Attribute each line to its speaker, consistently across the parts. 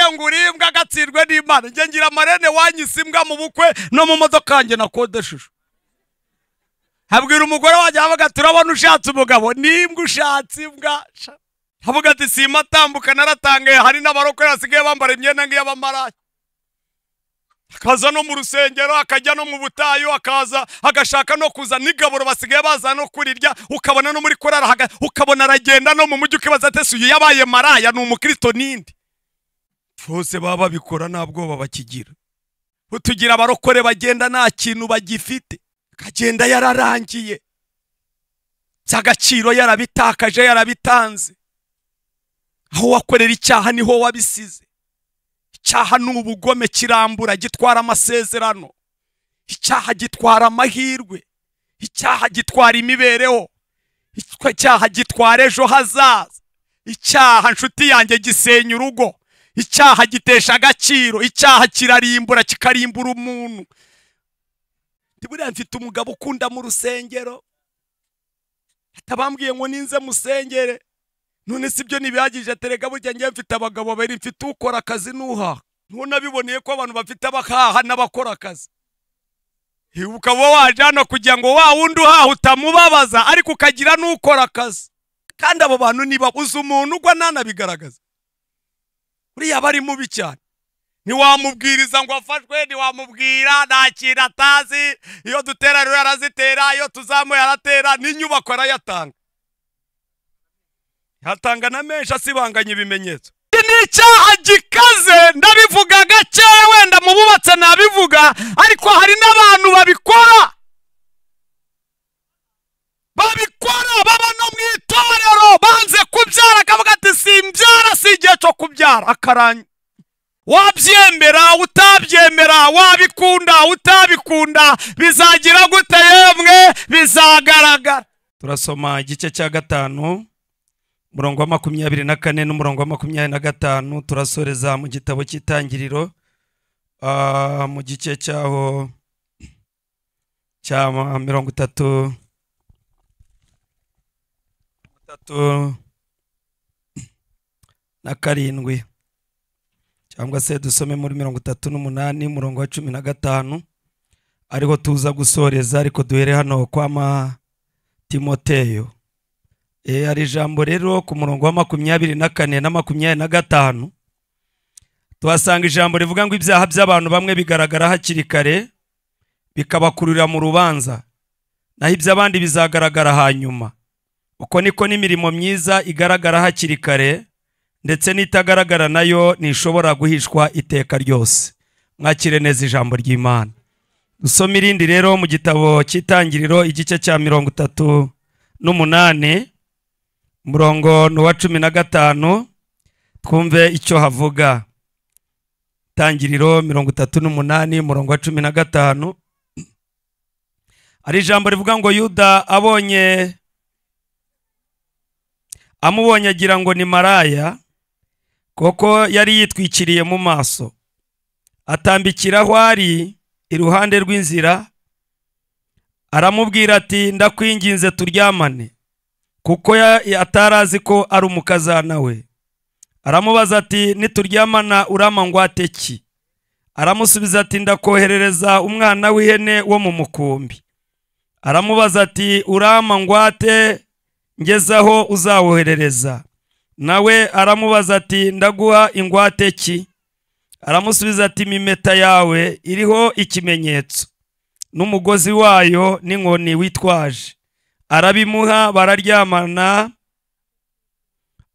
Speaker 1: Akubwiye ngo uri imbwa agatsirwe n'Imana. Njye ngira marene wanyise imbwa mu bukwe no mu modoka yanjye nakodesheje. Habwira umugore wanjye avuga turabona ushatse umugabo nimbwa ushatse imbwa. Avuga ati simatambuka naratangaye hari n'abarokore basigaye bambara imyenda nk'iy'abamaraya. Akaza no mu rusengero akajya no mu butayu akaza agashaka no kuza n'igaburo basigaye baza no kurirya ukabona no muri korara ukabona aragenda no mu mujyi ukibaza ati uyu yabaye maraya ni umukristo ninde. Bose baba babikora nta bwoba bakigira. Utugira abarokore bagenda nta kintu bagifite, akagenda yararangiye, by'agaciro yarabitakaje yarabitanze. Aho wakorera icyaha niho wabisize. Icyaha ni ubugome kirambura gitwara amasezerano. Icyaha gitwara amahirwe. Icyaha gitwara imibereho. Icyaha gitwara ejo hazaza. Icyaha nshuti yanjye gisenya urugo. Icyaha gitesha agaciro. Icyaha kirarimbura kikarimbura umuntu. Buriya mfite umugabo ukunda mu rusengero, atabambwiye ngo ninze musengere. None si byo ntibihagije terega burya ngiye mfite abagabo babiri, mfite ukora akazi n'uhaha. Ntunabiboneye ko abantu bafite abahaha n'abakora akazi. Ukaba waje hano kugira ngo wa wundi uhaha utamubabaza ariko ukagira n'ukora akazi. Kandi abo bantu niba uzi umuntu ugwa ntanabigaragaza, uriya bari mubi cyane. Ntiwamubwiriza ngo afashwe, ntiwamubwira nta kintu atazi. Iyo dutera rero arazitera, iyo tuzamuye aratera, n'inyubako arayatanga. Yatanga na menshi asibanganya ibimenyetso. Ni icyaha gikaze, ndabivuga gake wenda mu bubatse nabivuga, ariko hari n'abantu babikora. Babikora baba no mu itorero banze kubyara akavuga ati simbyara si igihe cyo kubyara akaranya. Wabyemera utabyemera, wabikunda utabikunda, bizagira gute yemwe bizagaragara.
Speaker 2: Turasoma igice cya 5 umurongo wa 24 n'umurongo wa 25. Turasoreza mu gitabo cy'Itangiriro mu gice cyaho cya 33 na 7, cyangwa se dusome muri 38 umurongo wa 15 ariho tuza gusoreza. Ariko duhere hano kwa Timoteyo. Ari ijambo rero ku murongo wa 24 na 25 tuhasanga ijambo rivuga ngo ibyaha by'abantu bamwe bigaragara hakiri kare bikabakururira mu rubanza, naho iby'abandi bizagaragara hanyuma. Uko niko n'imirimo myiza igaragara hakiri kare ndetse n'itagaragara nayo ntishobora guhishwa iteka ryose. Mwakire neza ijambo ry'Imana. Dusome irindi rero mu gitabo cy'Itangiriro igice cya 38 umurongo wa 15 twumve icyo havuga. Itangiriro 38 umurongo wa 15 ari ijambo rivuga ngo Yuda amubonye agira ngo ni maraya, koko yari yitwikiriye mu maso. Atambikira aho ari iruhande rw'inzira, aramubwira ati ndakwinginze turyamane, kuko atarazi ko ari umukazana we. Aramubaza ati nituryamana urama ngwate ki? Aramusubiza ati ndakoherereza umwana w'ihene wo mu mukumbi. Aramubaza ati urama ngwate ngezaho uzawoherereza? Nawe aramubaza ati ndaguha ingwate ki? Aramusubiza ati impeta yawe iriho ikimenyetso n'umugozi wayo n'inkoni witwaje. Arabimuha bararyamana,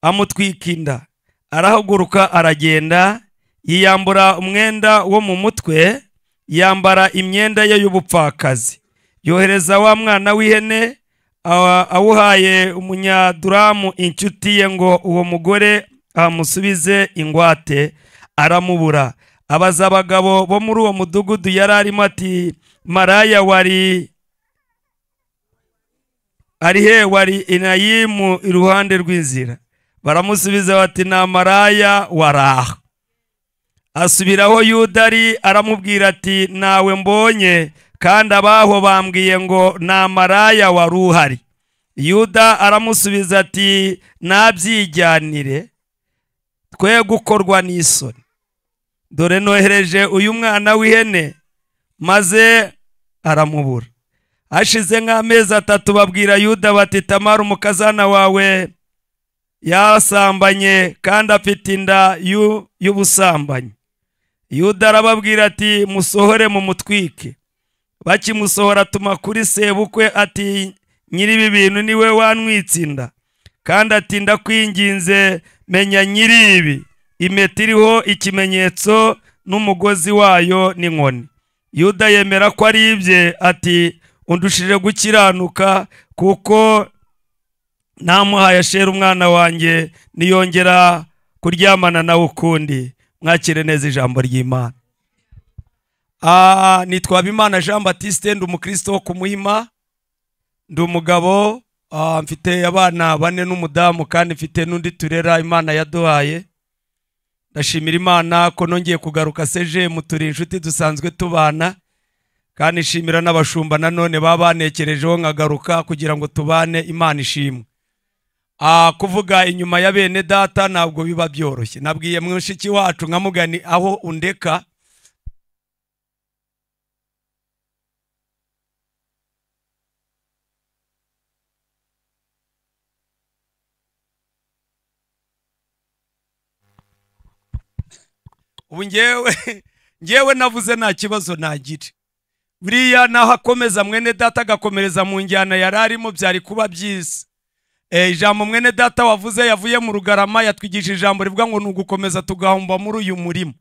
Speaker 2: amutwika inda. Arahaguruka aragenda, yiyambura umwenda wo mu mutwe, yambara imyenda ye y'ubupfakazi. Yohereza wa mwana w'ihene awuhaye umunyaduramu inshuti ye ngo uwo mugore amusubize ingwate, aramubura. Abaza abagabo bo muri uwo mudugudu yari arimo ati maraya wari ari he? Wari Enayimu iruhande rw'inzira. Baramusubiza bati nta maraya waraha. Asubiraho Yuda ari aramubwira ati nawe mbonye, kandi abaho bambwiye ngo nta maraya wari uhari. Yuda aramusubiza ati nabyijyanire twe gukorwa n'isoni. Dore nohereje uyu mwana w'ihene, maze aramubura. Hashize nk'amezi 3 babwira Yuda bati Tamari umukazana wawe yasambanye kandi afite inda y'ubusambanyi. Yuda arababwira ati musohore mu mutwike. Bakimusohora atuma kuri sebukwe ati nyiri ibi bintu niwe wantwitse inda, kandi ati ndakwinginze menya nyiri ibi, impeta iriho ikimenyetso n'umugozi wayo n'inkoni. Yuda yemera ko ari ibye, ati undushije gukiranuka kuko namuhaye Ashera umwana wanjye, niyongera kuryamana nawe ukundi. Mwakire neza ijambo ry'Imana. Nitwa Habimana Jean Baptiste, ndi umukristo wo ku Muhima, ndi umugabo, mfite abana 4 n'umudamu, kandi mfite n'undi turera Imana yaduhaye. Ndashimira Imana ko nongeye kugaruka seje muturi inshuti dusanzwe tubana, kandi nshimira n'abashumba nanone babanekerejeho nkagaruka kugira ngo tubane. Imana ishimwe. Kuvuga inyuma ya bene data ntabwo biba byoroshye. Nabwiye mwishiki wacu nkamugani aho undeka ubu ngewe navuze nta kibazo nagira. Buriya naho akomeza mwene data agakomereza mu njyana yari arimo byari kuba byiza. Ijambo mwene data wavuze yavuye mu Rugarama, yatwigishije ijambo rivuga ngo nugukomeza tugahomba muri uyu murima.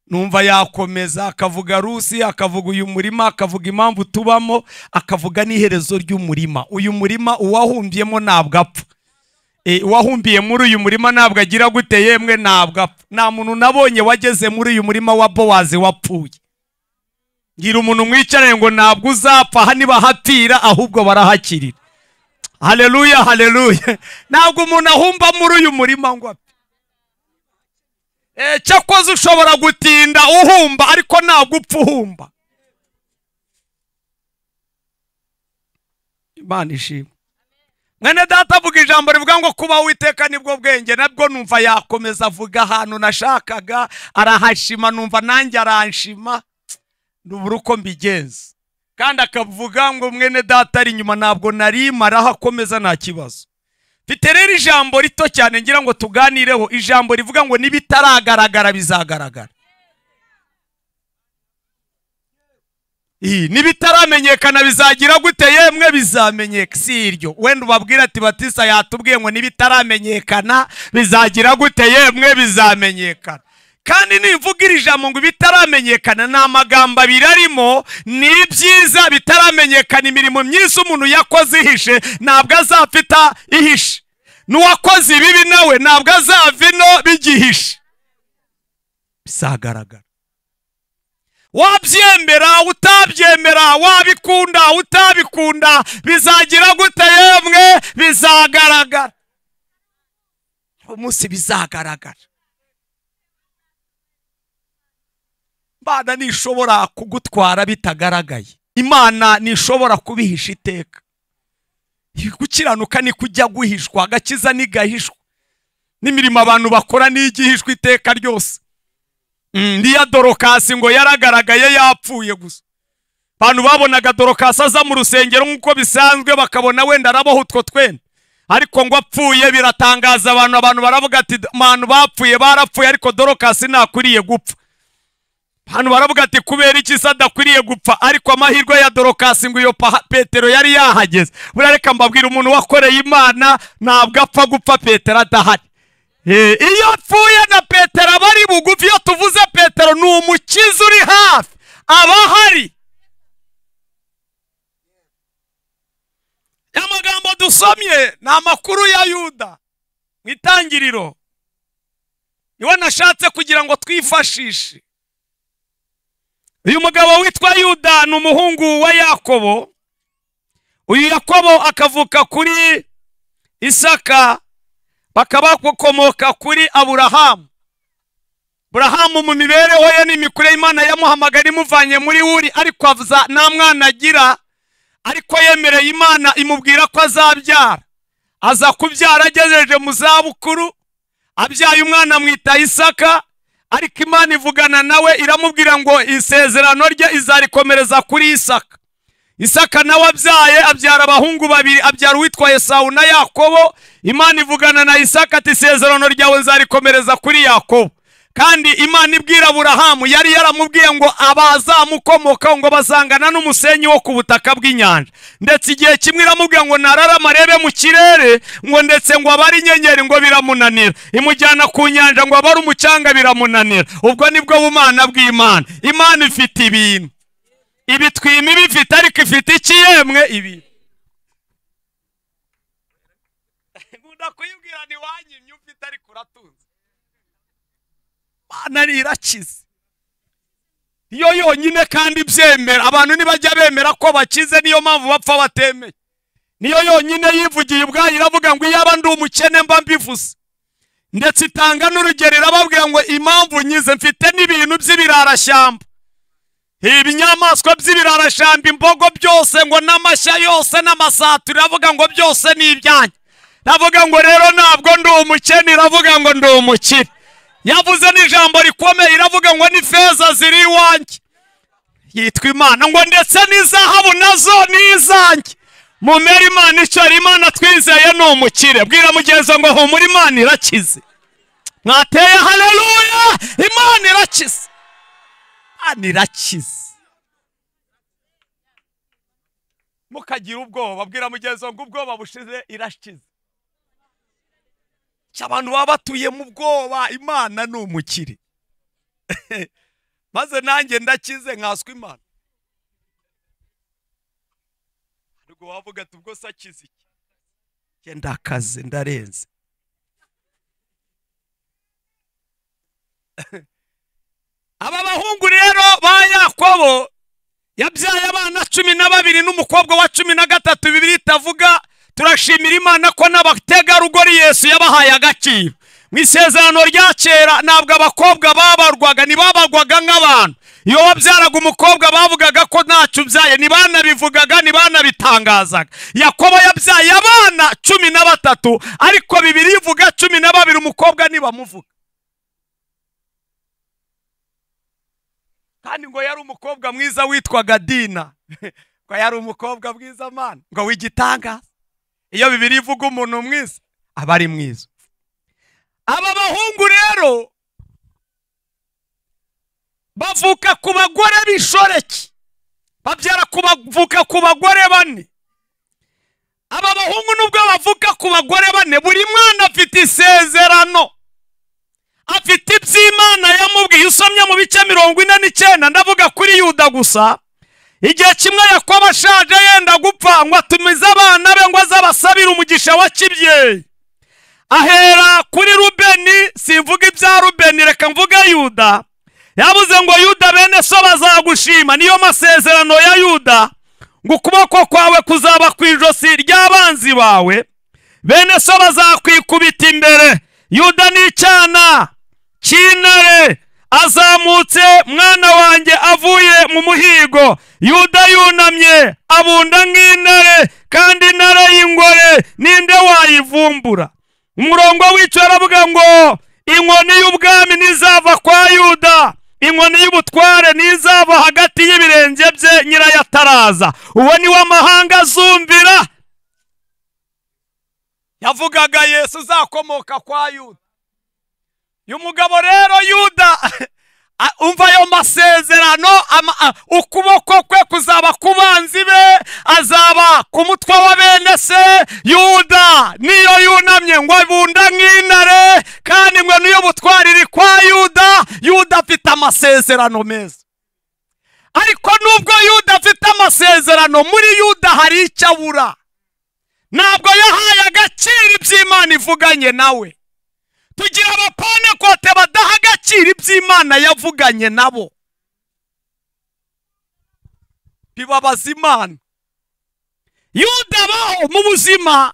Speaker 2: Numva yakomeza akavuga Rusi, akavuga uyu murima, akavuga impamvu tubamo, akavuga n'iherezo ry'umurima. Uyu murima uwahumbyemo ntabwo apfa. Uwahumbiye muri uyu murima ntabwo agira gute yemwe, ntabwo apfa. Nta muntu nabonye wageze muri uyu murima wa Bowazi wapfuye. Ngira umuntu mwicaranye ngo ntabwo uzapfa, hano bahapfira ahubwo barahakirira. Haleluya, haleluya. Ntabwo umuntu ahumba muri uyu murima ngo apfe. Cyakoze ushobora gutinda uhumba ariko ntabwo upfa uhumba. Imana ishimwe. Mwene data avuga ijambo rivuga ngo kuba Uwiteka nibwo bwenge, nabwo numva yakomeza avuga ahantu nashakaga arahashima, numva nanjye aranshima, ndubura uko mbigenza. Kandi akavuga ngo mwene data ari inyuma ntabwo narimara, akomeza nta kibazo. Mfite rero ijambo rito cyane ngira ngo tuganireho, ijambo rivuga ngo nibitaragaragara bizagaragara. Nibitaramenyekana bizagira gute yemwe, bizamenyeka. Si iryo wenda ubabwira ati Batista yatubwiye ngo nibitaramenyekana bizagira gute yemwe, bizamenyekana. Kandi nimvuga iri jambo ngo bitaramenyekana, ni amagambo abiri arimo. Ni ibyiza bitaramenyekana, imirimo myiza umuntu yakoze ihishe ntabwo azafita ihishe, n'uwakoze ibibi nawe ntabwo azava ino bigihishe, bizagaragara. Wabyemera utabyemera, wabikunda utabikunda, bizagira gute yemwe, bizagaragara. Umunsi bizagaragara. Imana ntishobora kugutwara bitagaragaye. Imana ntishobora kubihisha iteka. Gukiranuka ni kujya guhishwa, agakiza ntigahishwa, n'imirimo abantu bakora n'igihishwa iteka ryose. Ndiya Dorokasi ngo yaragaragaye yapfuye gusa. Abantu babonaga Dorokasi aza mu rusengero nk'uko bisanzwe, bakabona wenda araboha utwo twenda, ariko ngo apfuye biratangaza abantu. Abantu baravuga ati abantu bapfuye barapfuye, ariko Dorokasi ntakwiriye gupfa. Hano baravuga ati kubera iki se adakwiriye gupfa? Ariko amahirwe ya Dorokasi ngo iyo Petero yari yahageze. Buriya reka mbabwira, umuntu wakoreye Imana ntabwo apfa gupfa Petero adahari. Iyo apfuye na Petero aba ari bugufi. Iyo tuvuze Petero ni umukiza uri hafi, aba ahari. Amagambo dusomye ni amakuru ya Yuda mu itangiriro, niwe nashatse kugira ngo twifashishe. Uyu mugabo witwa Yuda ni umuhungu wa Yakobo. Uyu Yakobo akavuka kuri Isaka, bakaba bakomoka kuri Aburahamu. Aburahamu mu mibereho ye n'imikurire Imana yamuhamagara imuvanye muri Uri, ariko avuza nta mwana agira, ariko yemereye Imana imubwira ko azabyara. Aza kubyara agejeje mu zabukuru, abyaye umwana amwita Isaka.
Speaker 1: Ariko Imana ivugana nawe iramubwira ngo isezerano rye izarikomereza kuri Isaka. Isaka nawe abyaye, abyara abahungu babiri, abyara uwitwa Esawu na Yakobo. Imana ivugana na Isaka ati isezerano ryawe nzarikomereza kuri Yakobo. Kandi Imana ibwira Aburahamu, yari yaramubwiye ngo abazamukomoka ngo bazangana n'umusenyi wo ku butaka bw'inyanja. Ndetse igihe kimwe iramubwira ngo nararama arebe mu kirere, ngo ndetse ngo abari inyenyeri ngo biramunanira. Imujyana ku nyanja ngo abari umucanga biramunanira. Ubwo nibwo bumana bw'Imana. Imana ifite ibintu, ibitwima ibifite, ariko ifite iki yemwe? Ibi nkunda kuyibwira ni wanyimye ufite ariko uratunze. Imana irakize iyo yonyine kandi byemera. Abantu ntibajya bemera ko bakize, niyo mpamvu bapfa batemeye. Niyo yonyine yivugiye ubwayo iravuga ngo iyaba ndi umukene mba mbivuze. Ndetse itanga n'urugero irababwira ngo impamvu nyize mfite n'ibintu by'ibirarashyamba, ibinyamaswa by'ibirarashyamba, imbogo byose, ngo n'amashya yose n'amasatura, iravuga ngo byose ni ibyanjye. Iravuga ngo rero ntabwo ndi umukene, iravuga ngo ndi umukire. Yavuze n'ijambo rikomeye, iravuga ngo ni feza ziri iwanjye, yitwa Imana, ngo ndetse n'izahabu nazo ni izanjye. Mumere Imana icyo ari. Imana twizeye ni umukire. Bwira mugenzi ngo humura, Imana irakize. Mwateye haleluya! Imana irakize, Imana irakize. Mukagira ubwoba, bwira mugenzi ngo ubwoba bushize, irakize. Abantu baba batuye mu bwoba, Imana ni umukire. Maze nanjye ndakize nkaswa Imana. Ariko wavuga ati ubwo se akize iki? Njye ndakaze, ndarenze. Aba bahungu rero ba Yakobo yabyaye abana 12 n'umukobwa wa 13. Bibiliya itavuga. Turashimira Imana ko n'abategarugori Yesu yabahaye agaciro. Mu isezerano rya kera ntabwo abakobwa babarwaga, ntibabarwaga nk'abantu. Iyo wabyaraga umukobwa bavugaga ko ntacyo ubyaye, ntibanabivugaga, ntibanabitangazaga. Yakobo yabyaye abana 13, ariko Bibiliya ivuga 12, umukobwa ntibamuvuga. Kandi ngo yari umukobwa mwiza witwaga Dina. Ngo yari umukobwa mwiza mana, ngo w'igitangaza. Iyo Bibiliya ivuga umuntu mwiza aba ari mwiza. Aba bahungu rero bavuka ku bagore b'inshoreke, babyara kubavuka ku bagore bane. Aba bahungu nubwo bavuka ku bagore bane, buri mwana afite isezerano, afite iby'Imana yamubwiye. Usomye mu bice 49, ndavuga kuri Yuda gusa. Igihe kimwe Yakobo ashaje yenda gupfa, ngo atumize abana be ngo azabasabire umugisha wa kibyeyi. Ahera kuri Rubeni, simvuga ibya Rubeni, reka mvuge Yuda. Yavuze ngo Yuda bene so bazagushima, niyo masezerano ya Yuda, ngo ukuboko kwawe kuzaba ku ijosi ry'abanzi bawe, bene so bazakwikubita imbere. Yuda ni icyana cy'intare, azamutse mwana wanjye avuye mu muhigo. Yuda yunamye abunda nk'intare, kandi intare y'ingore ninde wayivumbura? Umurongo w'icyo aravuga ngo inkoni y'ubwami nizava kwa Yuda, inkoni y'ubutware nizava hagati y'ibirenge bye, nyirayo ataraza. Uwo ni w'amahanga azumvira. Yavugaga Yesu uzakomoka kwa Yuda. Uyu mugabo rero Yuda, umva ayo masezerano, ukuboko kwe kuzaba ku banzi be, azaba ku mutwe wa bene se. Yuda niyo yunamye ngo abunda nk'intare, kandi ngo niyo butwari iri kwa Yuda. Yuda afite amasezerano meza. Ariko nubwo Yuda afite amasezerano, muri Yuda hari icyo abura. Ntabwo yahaye agaciro iby'Imana ivuganye nawe. Tugira abapantekote badaha agaciro iby'Imana yavuganye nabo, bibabaza Imana. Yuda abaho mu buzima,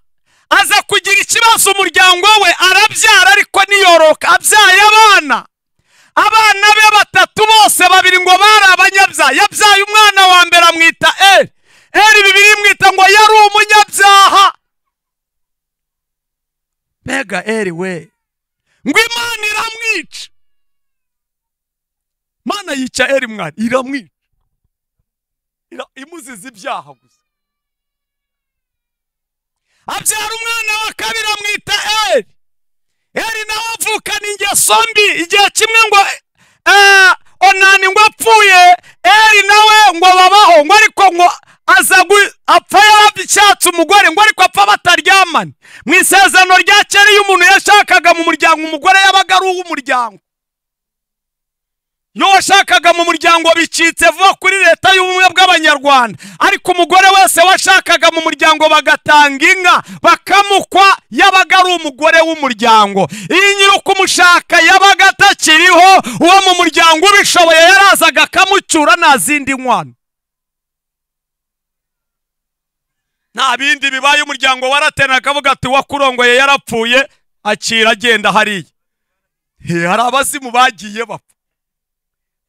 Speaker 1: aza kugira ikibazo umuryango we, arabyara ariko niyoroka, abyaye abana. Abana be batatu bose, babiri ngo bari abanyabyaha. Yabyaye umwana wa mbere amwita Eri. Eri Bibiliya imwita ngo yari umunyabyaha. Mbega Eri we, ngo Imana iramwica. Imana yica Eri mwana iramwica, imuziza ibyaha gusa. Abyara umwana wa kabiri amwita Eri. Eri nawe avukana ingeso mbi. Igihe kimwe ngo Onani ngo apfuye, Eri nawe ngo babaho, ngo ariko ngo aza apfa yarabishatse umugore, ngo ariko apfa bataryamana. Mu isezerano rya kera iyo umuntu yashakaga mu muryango, umugore yabaga ari uw'umuryango. Iyo washakaga mu muryango bicitse vuba kuri leta y'ubumwe bw'Abanyarwanda, ariko umugore wese washakaga mu muryango bagatanga inka bakamukwa, yabaga ari umugore w'umuryango. Iyo nyiri kumushaka yabaga atakiriho, uwo mu muryango ubishoboye yarazaga akamucyura, nta zindi nkwano, nta bindi bibaye. Umuryango waratena akavuga ati wakurongoye yarapfuye, akira agenda hariya. Hari abazimu bagiye bapfa.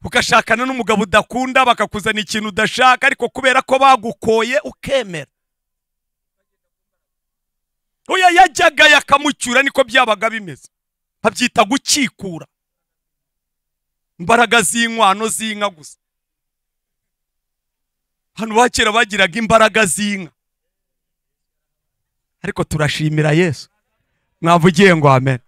Speaker 1: Ukashakana n'umugabo udakunda, bakakuzana ikintu udashaka, ariko kubera ko bagukoye ukemera. Oya, yajyaga yakamucyura, niko byabaga bimeze. Babyita gukikura. Imbaraga z'inkwano z'inka gusa. Hano bakera bagiraga imbaraga z'inka, ariko turashimira Yesu. Mwavugiye ngo amen.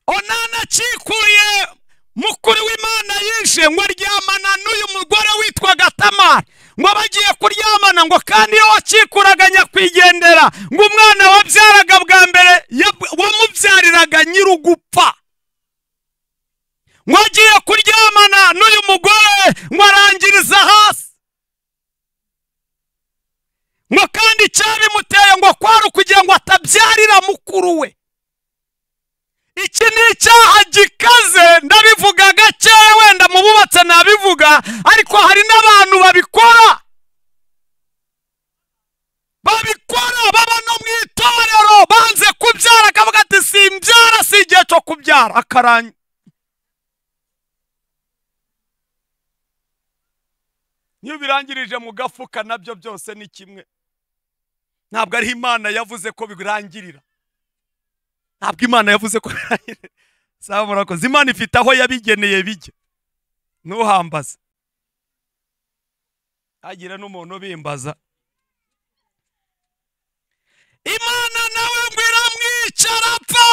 Speaker 1: Onana akikuye mukuru w'Imana yishe, ngo aryamana n'uyu mugore witwaga Tamari. Ngo bagiye kuryamana, ngo kandi iyo wakikuraga nyakwigendera, ngo umwana wabyaraga bwa mbere wamubyariraga nyir'ugupfa. Ngo agiye kuryamana n'uyu mugore, ngo arangiriza hasi. Ngo kandi icyabimuteye ngo kwari ukugira ngo atabyarira mukuru we. Iki ni icyaha gikaze, ndabivuga gakeya, wenda mu bubatse nabivuga, ariko hari n'abantu babikora baba no mu itorero banze kubyara, akavuga ati simbyara, si igihe cyo kubyara, akaranya. Niyo birangirije mu gafuka nabyo byose ni kimwe. Ntabwo ari Imana yavuze ko birangirira. Ntabwo Imana yavuze ko birangirira. Sawa, murakoze. Imana ifite aho yabigeneye bijya. Ntuhambaze. Hagira n'umuntu ubimbaza. Imana nawe ngo iramwica arapfa.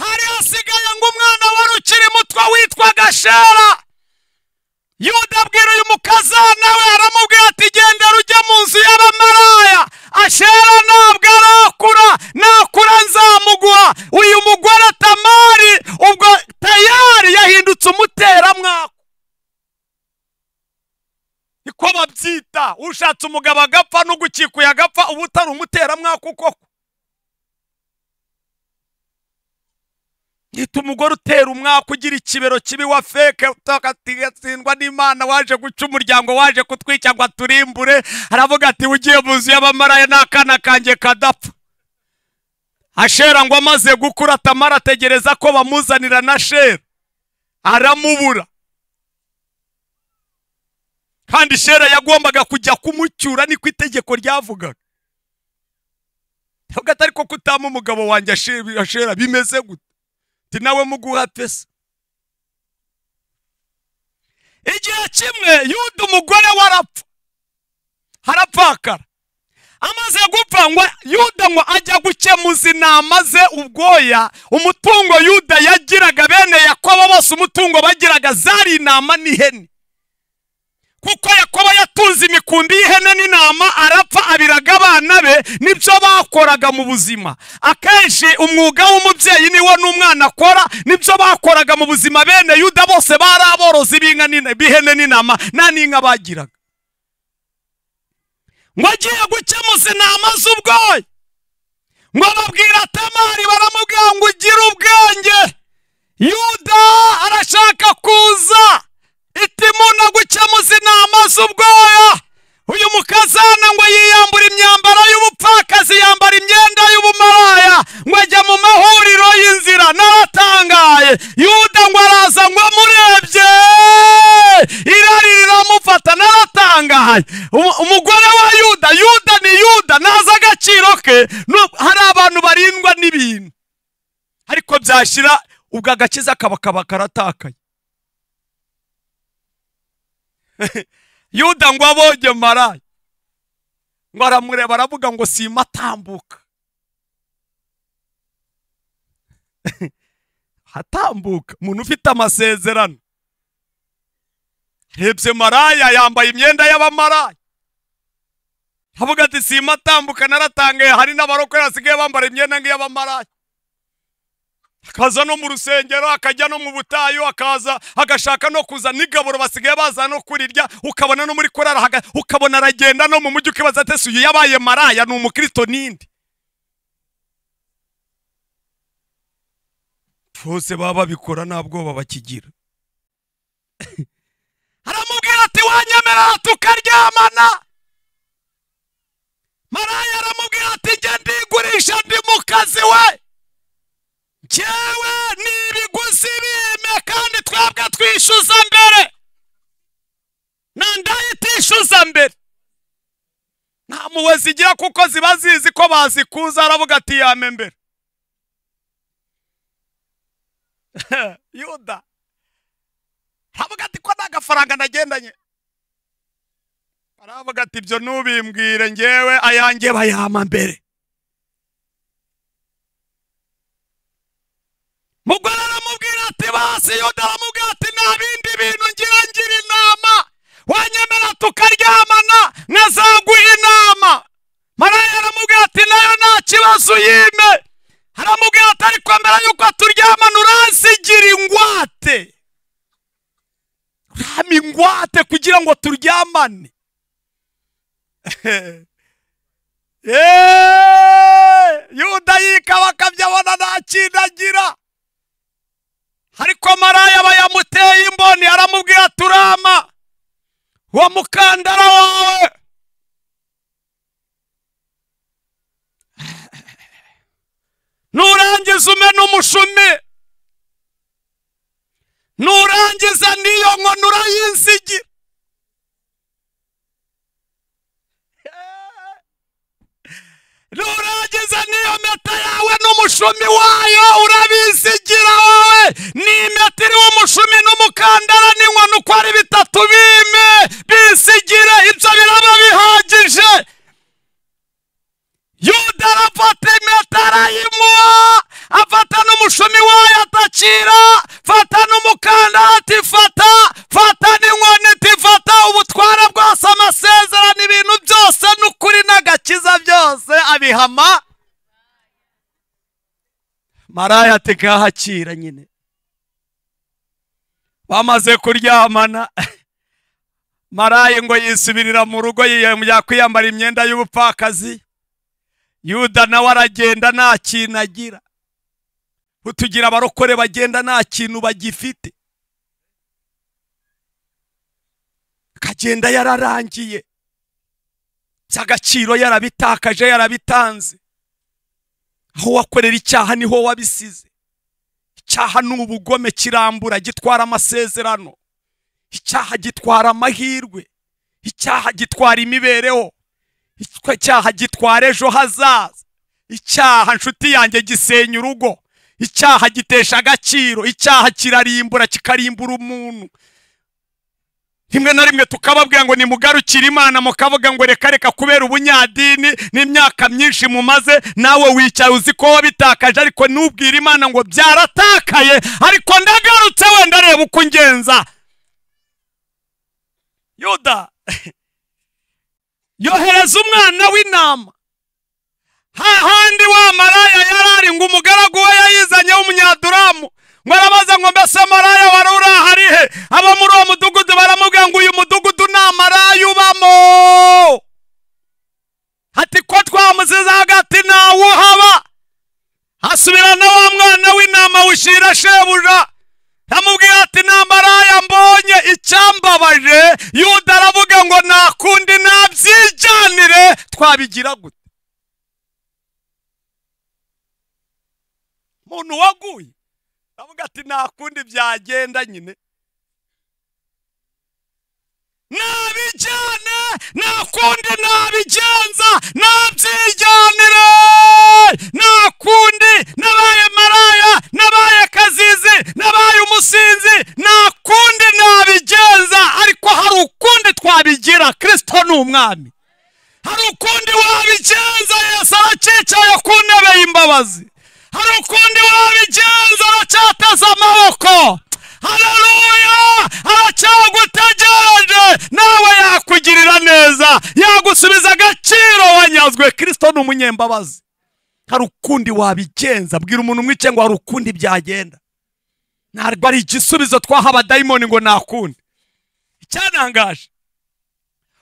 Speaker 1: Hari hasigaye ngo umwana wari ukiri muto witwaga Shera. Yuda abwira uyu mukazana we, aramubwira ati gendera ujye mu nzu y'abamaraya, Ashera ntabwo arakura, nakura nzamuguha. Uyu mugore Tamari ubwo tayari yahindutse umuteramwako, niko babyita. Ushatse umugabo agapfa n'ugukikuye agapfa, uba utari umuteramwako koko. Yita umugore utera umwaka, ugira ikibero kibi, wa feke, utakatsindwa n'Imana, waje guca umuryango, waje kutwica ngo aturimbure. Aravuga ati ugiye mu nzu y'abamaraya n'akana kanjye kadapfa. Ashera ngo amaze gukura, Tamara ategereza ko bamuzanira na Shera, aramubura. Kandi Shera yagombaga kujya kumucyura, niko itegeko ryavugaga. Avuga ati ariko kutama umugabo wanjye Ashera bimeze gute? Nawe muguha pesa. Igihe kimwe Yuda umugore warapfa, harapfakara. Amaze gupfa ngo Yuda ngo ajya gukemuza intama ze ubwoya. Umutungo Yuda yagiraga, bene Yakobo bose umutungo bagiraga zari intama n'ihene, kuko Yakobo yatunze imikumbi y'ihene n'intama, arapfa abiraga abana be, nibyo bakoraga mu buzima. Akenshi umwuga w'umubyeyi niwo n'umwana akora, nibyo bakoraga mu buzima. Bene Yuda bose bari aborozi b'inka b'ihene n'intama, nta n'inka bagiraga. Ngo agiye gukemuza intama z'ubwoya, ngo babwira Tamari, baramubwira ngo ugire ubwenge, Yuda arashaka kuza itimuna gukemuza intama z'ubwoya. Uyu mukazana ngo yiyambura imyambaro y'ubupfakazi, yambara imyenda y'ubumaraya, ngo ajya mu mahuriro y'inzira. Naratangaye. Yuda ngo araza ngo amurebye, irari riramufata. Naratangaye. Umugore wa Yuda, Yuda ni Yuda, naza agaciro ke. Hari abantu barindwa n'ibintu, ariko byashira Ubwo agakiza kaba karatakaye. Yuda ngo abonye maraya, ngo aramureba aravuga ngo simatambuka. Hatambuka umuntu ufite amasezerano. Rebye maraya yambaye imyenda y'abamaraya, avuga ati simatambuka naratangaye. Hari n'abarokore basigaye bambara imyenda nk'iy'abamaraya, akaza no mu rusengero, akajya no mu butayu, akaza agashaka no kuza n'igaburo basigaye baza no kurirya, ukabona no muri korara, ukabona aragenda no mu mujyi, ukibaza ati ese uyu yabaye maraya ni umukristo ninde? Bose baba babikora nta bwoba bakigira. Aramubwira ati wanyemera tukaryamana. Maraya aramubwira ati njye ndigurisha ndi mu kazi we, njyewe n'ibiguzi bime kandi twebwe twishyuza mbere, na ndayitishyuza mbere. Nta mpuhwe zigira kuko ziba zizi ko bazikuza. Aravuga ati yame mbere. Yuda aravuga ati ko nta gafaranga nagendanye. Aravuga ati ibyo ntubimbwire, njyewe ayanjye bayama mbere. Mugore aramubwira ati basi. Yuda aramubwira ati nta bindi bintu ngira inama, wanyemera tukaryamana nkazaguha inama. Maraya aramubwira ati nayo nta kibazo uyime. Aramubwira ati ariko mbere yuko turyamana uransigira ingwate, urampa ingwate kugira ngo turyamane. Yuda yikaba akabyabona nta kintu agira. Ariko maraya aba yamuteye imboni, aramubwira turama uwo mukandara wawe, nurangiza umena umushumi, nurangiza n'iyo nkono urayinsigira. Nurangiza n'iyo mpeta yawe n'umushumi wayo urabisigira wowe. Ni impeta iriho umushumi n'umukandara n'inkono uko ari bitatu bime bisigire, ibyo biraba bihagije. Yuda arafata impeta arayimuha, afata n'umushumi wayo atakira, fata n'umukandara ati fata, fata n'inkono ati fata. Ubutwara bwose, amasezerano, ibintu byose n'ukuri n'agakiza byose abihama. Maraya ati ngahakira nyine. Bamaze kuryamana, maraya ngo yisubirira mu rugo, yakwiyambara imyenda y'ubupfakazi. Yuda nawe aragenda nta kintu agira. Utugira abarokore bagenda nta kintu bagifite, akagenda yararangiye, by'agaciro yarabitakaje, yarabitanze. Aho wakorera icyaha niho wabisize. Icyaha ni ubugome, kirambura, gitwara amasezerano. Icyaha gitwara amahirwe. Icyaha gitwara imibereho. Icyaha gitwara ejo hazaza. Icyaha nshuti yanjye gisenya urugo. Icyaha gitesha agaciro. Icyaha kirarimbura, kikarimbura umuntu. Rimwe na rimwe tukababwira ngo nimugarukire Imana, mukavuga ngo reka reka kubera ubunyadini n'imyaka myinshi mumaze, nawe wicaye uzi ko wabitakaje, ariko nubwira Imana ngo byaratakaye, ariko ndagarutse wenda reba uko ungenza. Yuda yohereza umwana w'intama hahandi wa maraya yarari, ngo umugaragu we yayizanye w'umunyaduramu, ngo arabaza ngo mbese maraya wari urahari he? Abo muri uwo mudugudu baramubwira ngo uyu mudugudu nta maraya ubamo, ati ko twamusize hagati ntawuhaba. Asubirana wa mwana w'intama awushyira shebuja, amubwira ati nta maraya mbonye. Icyambabaje, Yuda aravuga ngo nta kundi nabyijyanire, twabigira gute? Umuntu waguye avuga ati nta kundi byagenda nyine, nabijyane, nta kundi nabigenza, nabyijyanire, nta kundi, nabaye maraya, nabaye kazizi. y'umwami. Hari ukundi wabigenza, Yesu aracicaye ku ntebe y'imbabazi. Hari ukundi wabigenza, aracyateze amaboko. Haleluya, aracyagutegereje, nawe yakugirira neza, yagusubiza agaciro wanyazwe. Kristo ni umunyembabazi. Hari ukundi wabigenza, bwira umuntu umwice ngo hari ukundi byagenda. Ntabwo ari igisubizo twaha abadayimoni ngo nakundi. Icyanangaje,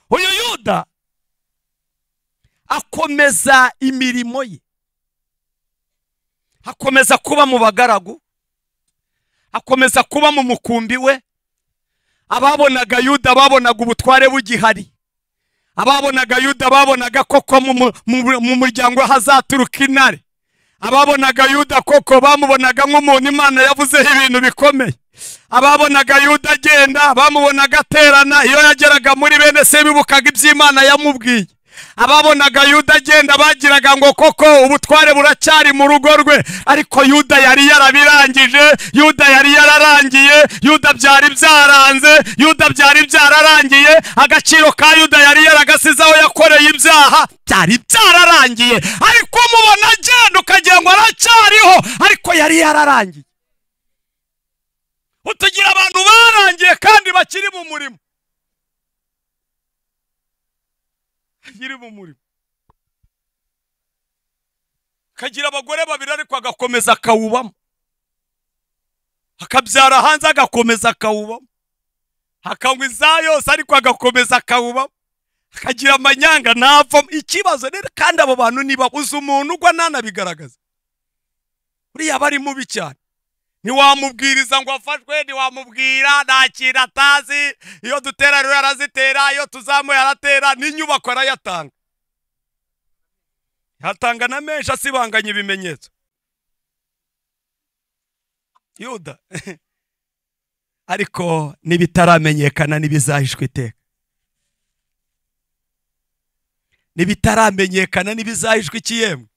Speaker 1: uyu Yuda akomeza imirimo ye, akomeza kuba mu bagaragu, akomeza kuba mu mukumbi we. Ababonaga Yuda babonaga ubutware bugihari. Ababonaga Yuda babonaga koko mu muryango hazaturuka intare. Ababonaga Yuda koko bamubonaga nk'umuntu Imana yavuzeho ibintu bikomeye. Ababonaga Yuda agenda bamubonaga aterana, iyo yageraga muri bene se bibukaga iby'Imana yamubwiye. Ababonaga Yuda agenda bagiraga ngo koko ubutware buracyari mu rugo rwe, ariko Yuda yari yarabirangije, Yuda yari yararangiye, Yuda byari byaranze, Yuda byari byararangiye, agaciro ka Yuda yari yaragasize aho yakoreye ibyaha, byari byararangiye. Ariko mubona agenda ukagira ngo aracyariho, ariko yari yararangiye. Utugira abantu barangiye kandi bakiri mu murimo. Yiri mu murimo. Kagira abagore babiri ariko agakomeza akawubamo. Akabyara hanze agakomeza akawubamo. Akanywa iza yose ariko agakomeza akawubamo. Akagira amanyanga ntavamo. Ikibazo rero kandi abo bantu niba uzi umuntu ugwa nanabigaragaza. Uriya bari mubi cyane. Ntiwamubwiriza ngo afashwe, ntiwamubwira nta kintu atazi. Iyo dutera rero arazitera, iyo tuzamuye aratera, n'inyubako arayatanga. Yatanga na menshi asibanganya ibimenyetso. Yuda ariko nibitaramenyekana nibizahishwa iteka. Nibitaramenyekana nibizahishwa ikiyemwe.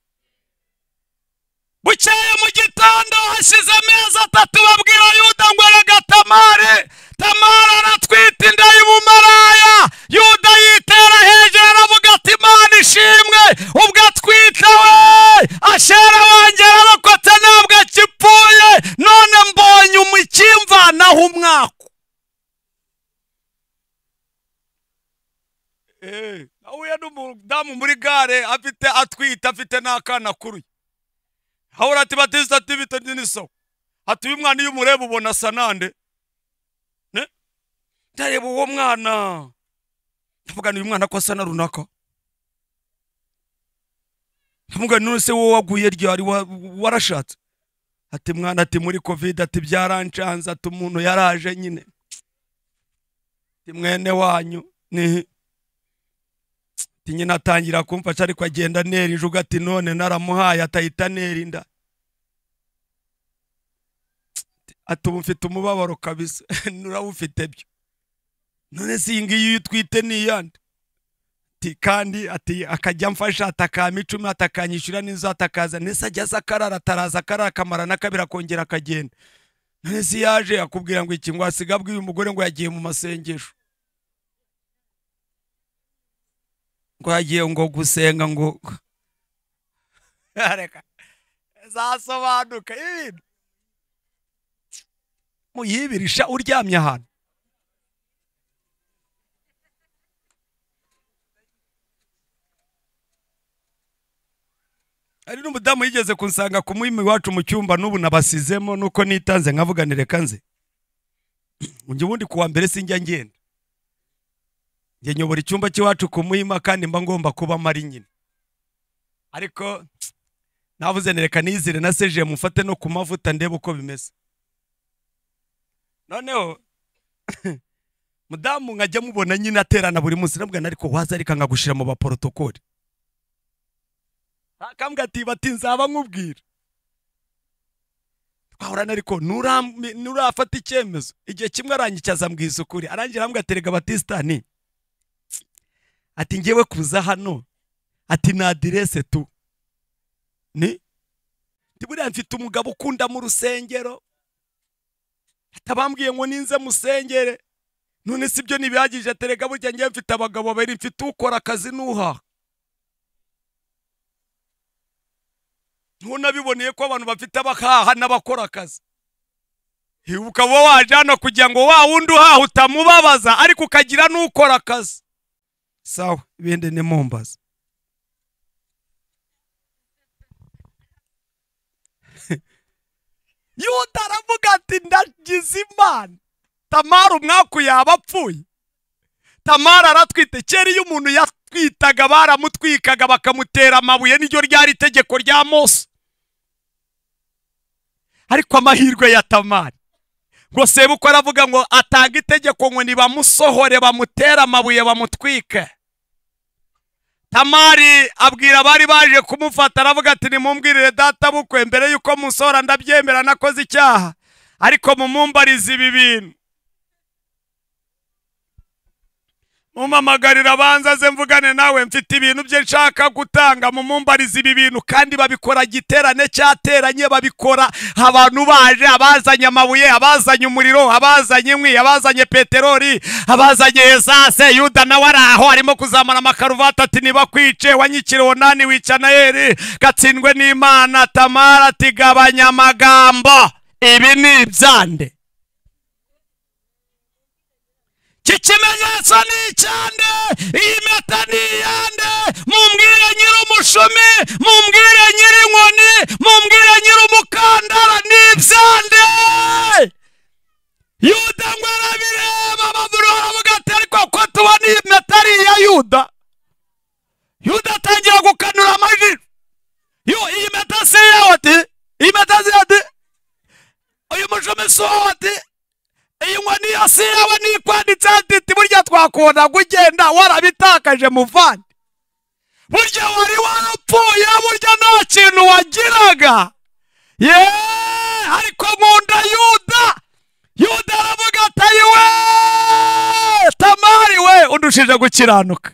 Speaker 1: Bukeye mu gitondo hashize amezi 3 babwira Yuda ngo erega Tamari, Tamari aratwite inda y'ubumaraya. Yuda yitera hejuru aravuga ati Imana ishimwe, ubwo atwite we Ashera wanjye ararokotse ntabwo akipfuye, none mbonye umukimvanaho umwaka. Nahuye n'umudamu muri gare afite atwite afite n'akana kuruye. Ahora ati Batista ati bite n'isoko. Ati uyu mwana iyo umureba ubona asa nande? Ne? Ndareba uwo mwana. Ndavuga uyu mwana ko asa na runaka. Ndavuga none se wowe waguye ryari warashatse? Ati mwana ati muri Covid ati byarancanze ati umuntu yaraje nyine. Ati mwene wanyu ni nyina atangira kumfasha ariko agenda nera injuga ati none naramuhaye atahita nera inda. Ati ubu mfite umubabaro kabisa. Nurawufite byo. None si ngiyi iyo utwite ni yande? Ati kandi ati akajya mfasha atakama 10 atakanyishyura n'inzu atakaza nese ajya azakarara ataraza akarara akamara nakabira akongera akagenda. None si yaje akubwira ngo iki ngo asiga abwiye umugore ngo yagiye mu masengesho. Ngo yagiye ngo gusenga ngo reka zasobanuka ibintu muyibirisha uryamye ahantu. Ari n'umudamu yigeze kunsanga ku muhima iwacu mu cyumba n'ubu nabasizemo nuko nitanze nkavuganire kanze. Njye ubundi kuwa mbere sinjya ngenda. Njye nyobora icyumba cy'iwacu ku muhima kandi mba ngomba kuba mari nyine. Ariko navuze nereka nizire na seje mufate no ku mavuta ndebe uko bimeze. Noneho mudamu nkajya mubona nyine aterana buri munsi nabwo ariko waza ariko nkagushira mu ba protocole. Akambwa ati bati nzaba nkubwira. Twahorana ariko nurafata icyemezo. Igihe kimwe aranyicaza mbwiza ukuri. Arangira ambwa aterega Batista ni ati ngewe kuza hano ati na adresse tu. Ni buriya mfite umugabo ukunda mu rusengero. Atabambwiye ngo ninze musengere. None si byo ntibihagije? Terega burya ngiye mfite abagabo babiri, mfite ukora akazi n'uhaha. Ntunabiboneye ko abantu bafite abahaha n'abakora akazi. Ukaba waje hano kugira ngo wa wundi uhaha utamubabaza, ariko ukagira n'ukora akazi.
Speaker 2: Sawa, ibindi ni mumbaza.
Speaker 1: Yuda aravuga ati ndagize Imana. Tamara umwaku yaba apfuye. Tamara aratwite. Kera iyo umuntu yatwitaga baramutwikaga bakamutera amabuye, niryo ryari itegeko rya Mose. Ariko amahirwe ya Tamari, ngo sebukwe aravuga ngo atanga itegeko ngo nibamusohore bamutera amabuye bamutwike. Tamari abwira abari baje kumufata, aravuga ati nimumbwirire data bukwe mbere yuko musohora, ndabyemera nakoze icyaha, ariko mumumbarize ibi bintu. Mumamagarira abanza ze mvugane nawe, mfite ibintu bye nshaka gutanga, mumumbarize ibi bintu. Kandi babikora giterane cyateranye, babikora abantu baje, abazanye amabuye, abazanye umuriro, abazanye inkwi, abazanye peteroli, abazanye esase. Yuda nawe ari aho arimo kuzamura amakaruvati ati nibakwice, wanyikire Onani wica na Eri, gatsindwe n'Imana. Tamara ati gabanya amagambo, ibi ni ibyande? Ikimenyetso ni icyande, iyi mpeta ni iyande? Mumbwire nyir'umushumi, mumbwire nyir'inkoni, mumbwire nyir'umukandara, ni ibyande? Yuda ngo arabireba, babura baravuga ati ariko ko tubona iyi mpeta ari iya Yuda. Yuda atangira gukanura amajwi. Yo, iyi mpeta si iyawe ati, iyi mpeta si iyawe ati, uyu mushumi si uwawe ati, iyi nkoni yose yawe nikwanditse ati burya twakubona ugenda warabitakaje muvandi, burya wari warapfuye, burya nta kintu wagiraga. Ye, ariko nkunda Yuda. Yuda aravuga ati ayiwe Tamari we, undushije gukiranuka,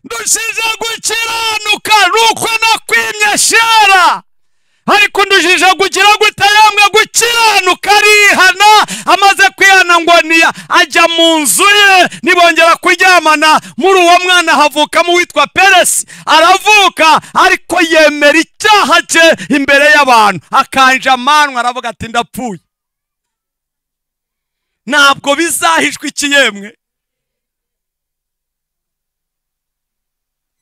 Speaker 1: ndushije gukiranuka nuko nakwimye shera, ariko ndushije kugira gute yamwe gukiranuka. Arihana, amaze kwihana ngo niya ajya mu nzu ye, nibongera kuryamana. Muri uwo mwana havukamo uwitwa Peresi, aravuka ariko yemera icyaha cye imbere y'abantu, akanja amanwa aravuga ati ndapfuye. Ntabwo bizahishwa ikiyemwe.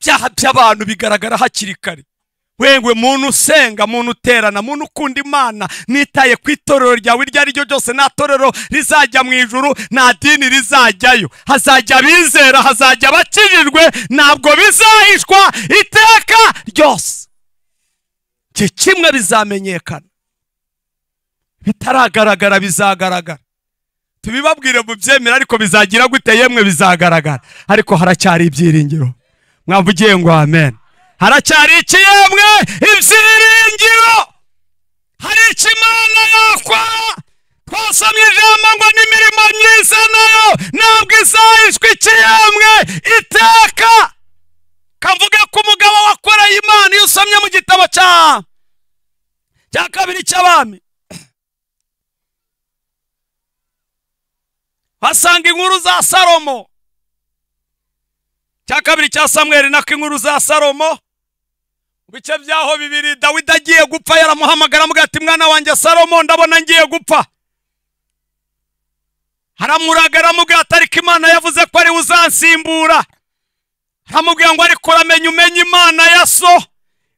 Speaker 1: Ibyaha by'abantu bigaragara hakiri kare. Wewe muntu usenga, muntu uterana, muntu ukunda Imana, nitaye ku itorero ryawe iryo ari ryo ryose, nta torero rizajya mu ijuru, nta dini rizajyayo, hazajya abizera, hazajya abakijijwe, ntabwo bizahishwa iteka ryose. Iki kimwe bizamenyekana, bitaragaragara bizagaragara. Tubibabwire mubyemera, ariko bizagira gute yemwe? Bizagaragara. Ariko haracyari ibyiringiro. Mwavugiye ngo amen. Haracyari ikiyemwe ibyiringiro. Hari icyo Imana yakora. Twasomye ijambo ngo n'imirimo myiza nayo ntabwo izahishwa ikiyemwe iteka. Kavuge ko umugabo wakoreye Imana, iyo usomye mu gitabo cya kabiri cy'abami, basanga inkuru za Salomo. Cya kabiri cya Samweli nako inkuru za Salomo. Bice byaho bibiri, Dawidi agiye gupfa yaramuhamagara amugira ati mwana wanjye Salomo, ndabona ngiye gupfa. Haramuraga aramubwira ati ariko Imana yavuze ko ari uzansimbura. Aramubwira ngo ariko uramenye umenye Imana ya so,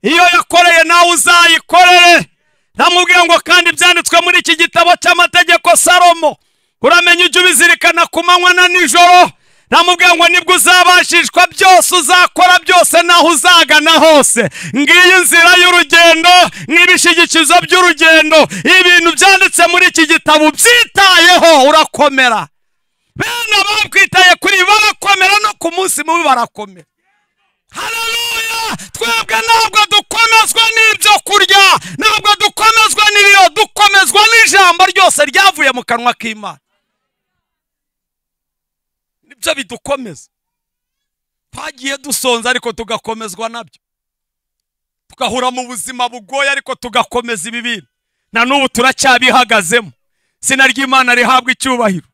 Speaker 1: iyo yakoreye nawe uzayikorere. Aramubwira ngo kandi byanditswe muri iki gitabo cy'amategeko Salomo, uramenye ujye ubizirikana ku manywa na nijoro. Namubwira ngo nibwo uzabashishwa byose, uzakora byose, naho uzagana hose. Ngiyi inzira y'urugendo, n'ibishigikizo by'urugendo, ibintu byanditse muri iki gitabo byitayeho urakomera. Bene abakwitaye kuri barakomera, no ku munsi mubi barakomera. Haleluya! Twebwe ntabwo dukomezwa n'ibyo kurya, ntabwo dukomezwa n'ibiro, dukomezwa n'ijambo ryose ryavuye mu kanwa k'Imana. Nibyo bidukomeza. Twagiye dusonza ariko tugakomezwa nabyo, tugahura mu buzima bugoye ariko tugakomeza ibi bintu, na n'ubu turacyabihagazemo. Izina ry'Imana rihabwa icyubahiro.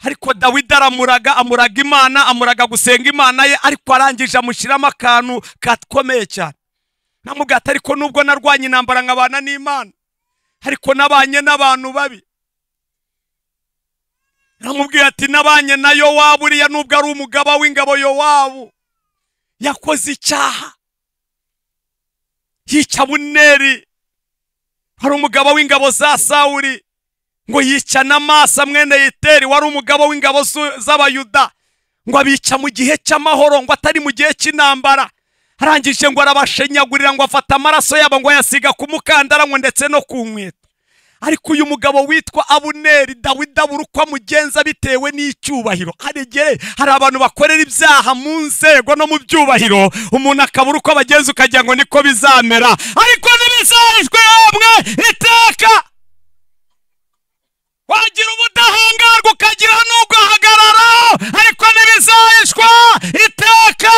Speaker 1: Ariko Dawidi aramuraga, amuraga Imana, amuraga gusenga Imana ye, ariko arangije amushyiramo akantu gakomeye cyane. Namubwira ati ariko nubwo narwanye intambara nkabana n'Imana, ariko nabanye n'abantu babi. Namubwira ati nabanye na Yowabu, uriya nubwo ari umugaba w'ingabo Yowabu yakoze icyaha, yica Abuneri, hari umugaba w'ingabo za Sawuli, ngo yica na Masa mwene Yeteri wari umugabo w'ingabo z'Abayuda, ngo abica mu gihe cy'amahoro, ngo atari mu gihe cy'intambara. Arangije ngo arabashenyagurira, ngo afata amaraso yabo ngo ayasiga ku mukandara ngo ndetse no ku nkweto. Ariko uyu mugabo witwa Abuneri, Dawidi abura uko amugenza bitewe n'icyubahiro. Haregere hari abantu bakorera ibyaha mu nzego no mu byubahiro, umuntu akabura uko abagenza ukagira ngo niko bizamera, ariko ntibizahishwe hamwe iteka. Wagira ubudahangarwa ukagira n'ugahagarara, ariko ntibizahishwa iteka.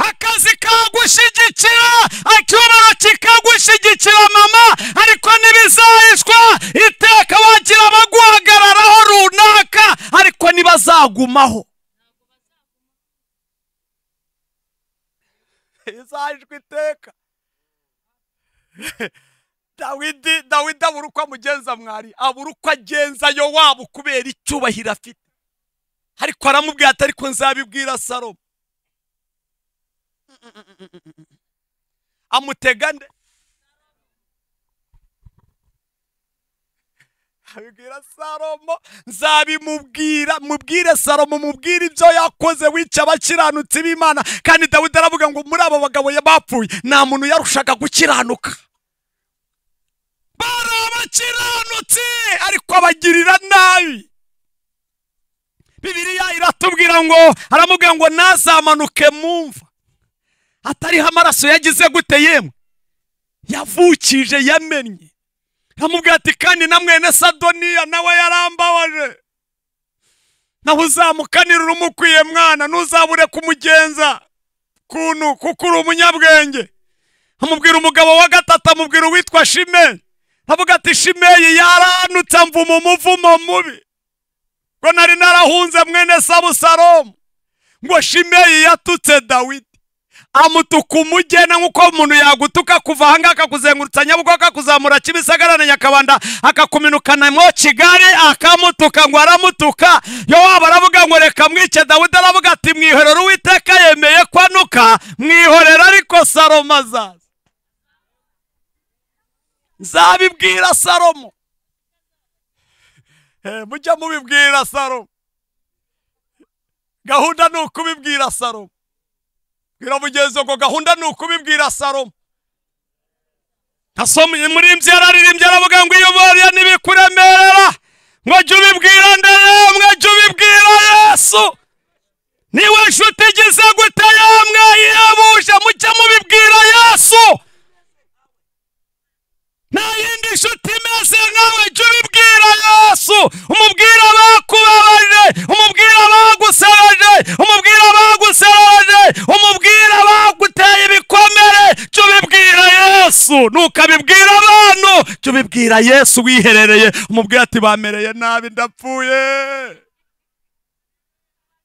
Speaker 1: Akazi kagushyigikira, icyubahiro kikagushyigikira mama, ariko ntibizahishwa iteka. Wagira abaguhagararaho runaka, ariko ntibazagumaho. Bizahishwa iteka. Dawidi abura uko amugenza mwari, abura uko agenza Yowabu kubera icyubahiro afite. Ariko aramubwira ati ariko nzabibwira Salomo. Amutega nde? Abibwira Salomo, nzabimubwira, mubwire Salomo, mubwire ibyo yakoze wica abakiranutsi b'Imana. Kandi Dawidi aravuga ngo muri abo bagabo bapfuye nta muntu yarushaga gukiranuka. Bari abakiranutsi ariko abagirira nabi. Bibiliya iratubwira ngo aramubwira ngo ntazamanuke mu mva atariho amaraso yagize gute yemwe, yavukije, yamennye. Aramubwira ati kandi na mwene Sadoniya nawe yarambabaje, nawe uzamukanira urumukwiye mwana, ntuzabure kumugenza kuntu kuko uri umunyabwenge. Amubwira umugabo wa gatatu, amubwira uwitwa Shimeyi. Avuga ati Shimeyi yaranutse amvuma umuvumo mubi, ngo nari narahunze mwene Abusalomu. Ngo Shimeyi yatutse Dawidi, amutuka umugena nk'uko umuntu yagutuka kuva aha ngaha akakuzengurutsa Nyabugogo, akakuzamura Kimisagara na Nyakabanda, akakuminukana mo Kigali, akamutuka ngo aramutuka. Yowabu aravuga ngo reka mwice. Dawidi aravuga ati mwihorere, Uwiteka yemeye ko anuka, mwihorere, ariko Salomo azaza. Nzabibwira Salomo. Mujya mubibwira Salomo. Gahunda ni ukubibwira Salomo. Bwira mugenzi ngo gahunda ni ukubibwira Salomo. Nasomye muri mvye yararirimbye aravuga ngo iyo bariya nibikuremerera, ngo jya ubibwira nde yemwe, jya ubibwira Yesu. Niwe nshuti igize gute yemwe ihebuje, mujye mubibwira Yesu. Nta yindi nshuti imeze nkawe, jya ubibwira Yesu. Umubwira abakubabaje, umubwira abagusebeje, umubwira abagusebeje, umubwira abaguteye ibikomere, jya ubibwira Yesu. Ntukabibwira abantu, jya ubibwira Yesu wiherereye. Umubwira ati bamereye nabi ndapfuye,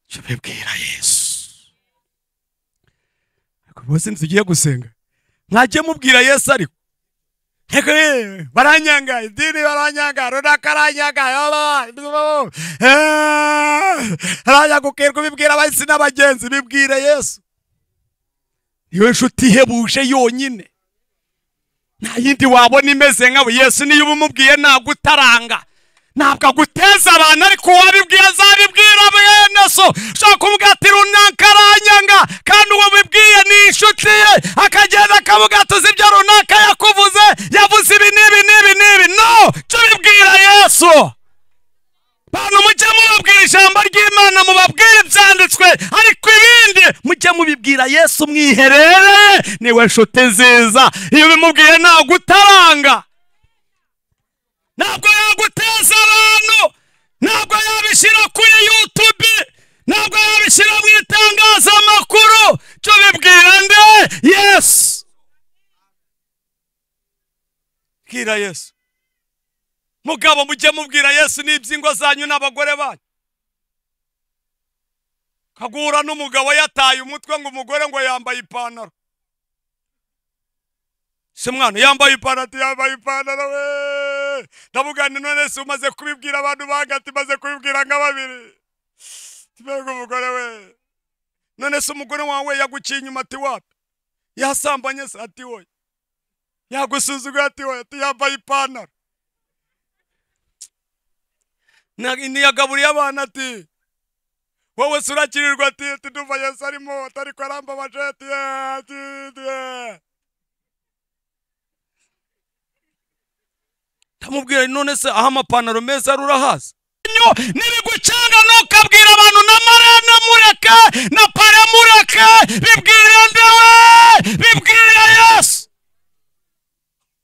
Speaker 1: jya ubibwira Yesu. Ariko bose ntugiye gusenga, mwajye mubwira Yesu. Ariko baranyanga, idini baranyanga, runaka aranyanga, aranyanga, ukirwa ubibwira abahisi n'abagenzi. Bibwire Yesu, niwe nshuti ihebuje yonyine, nta yindi wabona imeze nkawe. Yesu niyo ubimubwiye ntabwo utaranga, ntabwo aguteza abantu, ariko uwabibwiye azabibwira mwene so. Ushobora kumubwira ati runaka aranyanga, kandi uwo ubibwiye ni inshuti ye, akagenda akavuga ati uzi ibyo runaka yakuvuze, yavuze ibi n'ibi n'ibi n'ibi. No, cyo ubibwira Yesu. Bantu mujye mubabwira ijambo ry'Imana, mubabwire ibyanditswe, ariko ibindi mujye mubibwira Yesu mwiherere, niwe nshuti nziza. Iyo ubimubwiye ntabwo utaranga, ntabwo yaguteza abantu, ntabwo yabishyira kuri YouTube, ntabwo yabishyira mu itangazamakuru. Cyo bibwira nde? Yesu. Bwira Yesu. Mugabo mujye mubwira Yesu n'iby'ingo zanyu n'abagore banyu. Kagura n'umugabo yataye umutwe ngo umugore ngo yambaye ipantaro. Se mwana yambaye ipantaro, yambaye ipantaro we. Ndavuga nti none se umaze kubibwira abantu bagati, maze kubibwira nka babiri. Tibego umugore we. None se umugore wawe yaguciye inyuma ati wapi? Yasambanye se ati wowe. Yagusuzuguye ati wowe, ati yambaye ipantaro. Ntiyagaburiye abana ati wowe se urakirirwa ati ndumva Yesu arimo atariko arambabaje ati ndamubwira none se aho amapantaro meza ari urahazi? Nibigucanga ntukabwira abantu na marene mureke na pare mureke, bibwire ndewe, bibwire Yesu.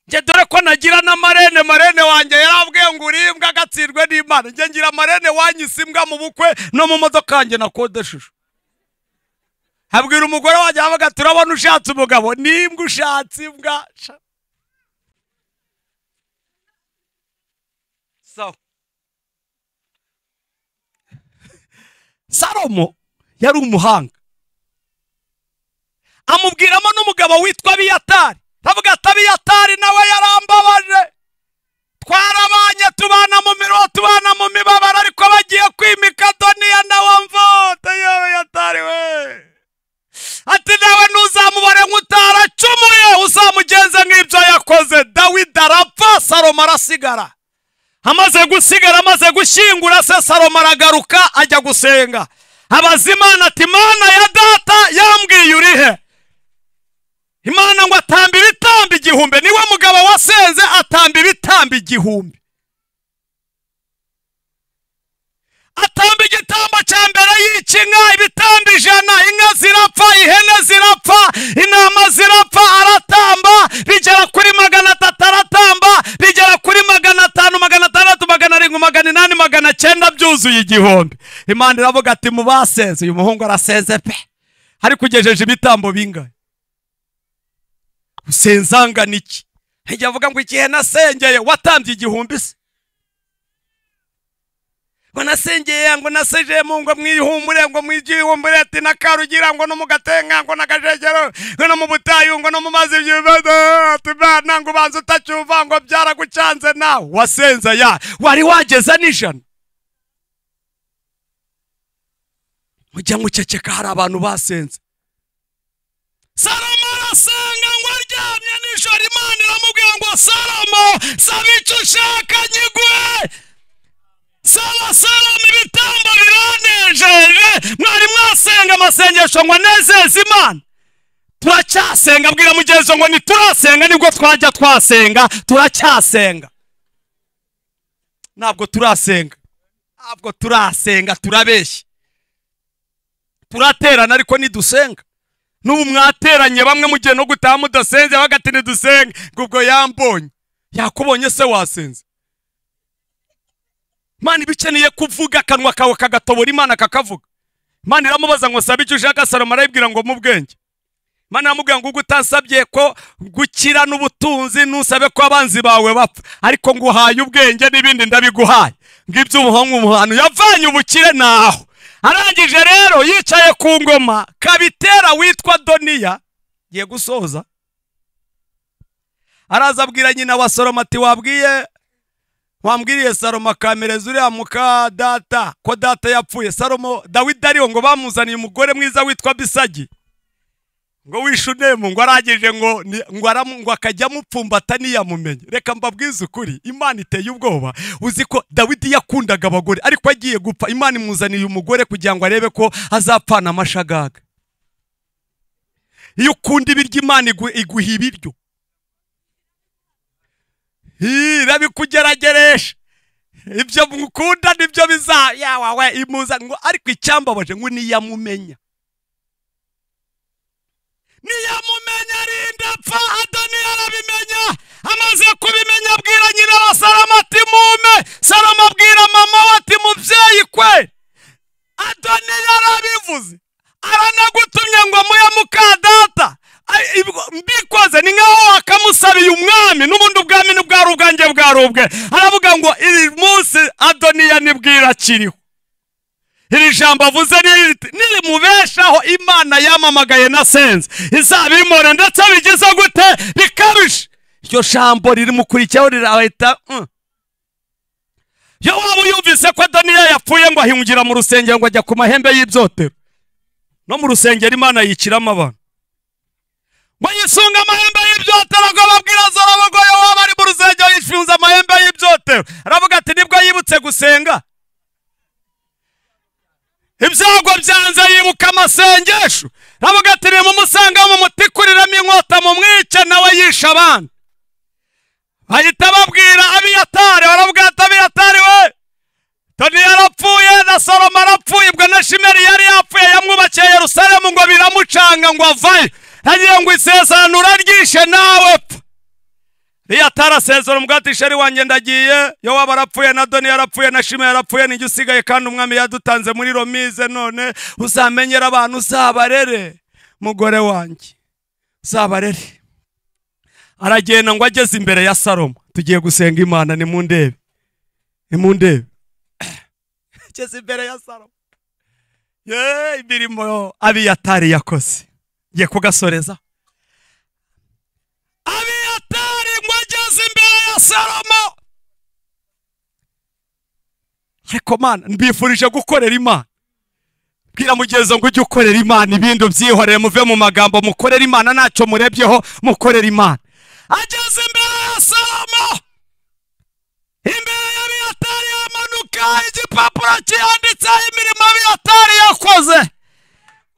Speaker 1: Njye dore ko nagira na marene, marene wanjye yarabwiye ngo urimbwa agatsirwe n'Imana. Njye ngira marene wanyise imbwa mu bukwe no mu modoka yanjye nakodesheje. Abwira umugore wanjye avuga turabona ushatse umugabo, nimbwa ushatse imbwa. Sawa. Salomo yari umuhanga. Amubwiramo n'umugabo witwa Abiyatari. Avuga ati Abiyatari nawe yarambabaje. Twarabanye tubana mu miro, tubana mu mibabaro, ariko bagiye kwimika Adoniya nawe mvote yewe Abiyatari we. Ati nawe ntuzamubare nk'utaracumuye, uzamugenze nk'ibyo yakoze. Dawidi arapfa, Salomo arasigara. Amaze gusigara, amaze gushyingura se, Salomo aragaruka ajya gusenga. Abaza Imana ati Imana ya data yambwiye urihe? Imana ngo atamba ibitambo igihumbi. Niwe mugabo wasenze atamba ibitambo igihumbi. Atamba igitambo cya mbere yica inka ibitambo 100, inka zirapfa, ihene zirapfa, intama zirapfa, aratamba bigera kuri 300, aratamba bigera kuri 500, 600, 700, 800, 900, byuzuye igihumbi. Imana iravuga ati mubasenze, uyu muhungu arasenze pe. Ariko ugejeje ibitambo bingahe? Usenzangana iki? Njya avuga ngo igihe nasengeye watambye igihumbi se? Ngo nasengeye ngo naseje mu ngo mwihumbure ngo mwigihumbure ati nakarugira ngo no mugatenga ngo nakajegero ngo no mu butayu ngo no mu mazi ati bana ngo banza utacyumva ngo byaragucanze nawe wasenze ya wari wageza n'ijana. Mujya muceceka hari abantu basenze. Salomo arasenga ngo aryamye nijoro, Imana iramubwira ngo Salomo saba icyo ushaka nyiguhe. Saba Salomo ibitambo biranejeje. Mwari mwasenga amasengesho ngo anezeze Imana. Turacyasenga, abwira mugenzi ngo ntiturasenga, nibwo twajya twasenga, turacyasenga. Ntabwo turasenga, ntabwo turasenga, turabeshya. Turaterana ariko ntidusenga. N'ubu mwateranye bamwe mugiye no gutaha mudasenze bagati ntidusenga, ngo ubwo yambonye. Yakubonye se wasenze? Imana ibikeneye kuvuga, akanwa kawe kagatobora Imana kakavuga. Imana iramubaza ngo sabe icyo ushaka, Salomo arayibwira ngo mu bwenge. Imana iramubwira ngo utansabye ko gukira n'ubutunzi, ntusabe ko abanzi bawe bapfa, ariko nguhaye ubwenge n'ibindi ndabiguhaye. Ngibyo umuhungu umuhano yavanye ubukire naho. Arangije rero yicaye ku ngoma, kabitera witwa Doniya giye gusoza. Araza abwira nyina wa Salomo ati wabwiye wambwiriye Salomo akamereza uriya muka data ko data yapfuye. Salomo Dawidi ariho ngo bamuzaniye umugore mwiza witwa Bisagi ngo wishunemu, ngo arangije ngo ngo akajya amupfumbata ntiyamumenye. Reka mbabwize ukuri, Imana iteye ubwoba. Uzi ko Dawidi yakundaga abagore, ariko agiye gupfa Imana imuzaniye umugore kugira ngo arebe ko azapfana amashagaga. Iyo ukunda ibiryo Imana iguha ibiryo, irabikugerageresha. Ibyo mukunda nibyo biza yawawe imuza ngo, ariko icyambabaje ngo niyamumenya. Niyamumenya arinda apfa. Adoniya arabimenya. Amaze kubimenya abwira nyina wa Salomo ati mume. Salomo abwira mama we ati mubyeyi kwe, Adoniya arabivuze, aranagutumye ngo muye muka data. Mbikoze ni nkaho wakamusabiye umwami, n'ubundi ubwami n'ubwari ubwanjye bwari ubwe. Aravuga ngo iri munsi Adoniya nibwira akiriho, iri jambo avuze nirimubeshaho Imana yamamagaye na senze izabimore ndetse bigeze gute bikabije. Iryo jambo ririmukurikiyeho rirahita. Yowabu yumvise ko Adoniya yapfuye ngo ahungira mu rusengero, ngo ajya ku mahembe y'ibyotero. No mu rusengero Imana yikiramo abantu. Ngo yisunga amahembe y'ibyotero, ngo babwira Salomo ngo Yowabu ari mu rusengero yisunze amahembe y'ibyotero. Aravuga ati nibwo yibutse gusenga, ibyago byanze yibuka amasengesho. Aravuga ati nimumusanga mumutikuriramo inkota mumwice, nawe yishe abantu. Bahita babwira Abiyatari, baravuga ati Abiyatari we, Adoniya yarapfuye na Salomo arapfuye, ubwo na Shimeri yari yapfuye yamwubakiye Yerusalemu ngo biramucanga ngo avayo, agira ngo isezerano uraryishe nawe pfa. Abiyatari asezera umugabo ati sheri wanjye ndagiye, Yowabu arapfuye na Adoniya yarapfuye na Shimeri yarapfuye, ninjye usigaye kandi umwami yadutanze muri Romize, none uzamenyera abantu uzabarere, mugore wanjye uzabarere. Aragenda ngo ageze imbere ya Salomo. Tugiye gusenga Imana, nimundebe, nimundebe. Ageze imbere ya Salomo, ye imirimo Abiyatari yakoze ngiye kugasoreza. Abiyatari ngo ageze imbere ya Salomo, ariko Mana mbifurije gukorera Imana. Bwira mugenzi ngo ujye ukorera Imana, ibindi byihorere, muve mu magambo, mukorera Imana ntacyo murebyeho, mukorera Imana. Ageze imbere ya Salomo, imbere ya Abiyatari hamanuka igipapuro cyanditseho imirimo Abiyatari yakoze.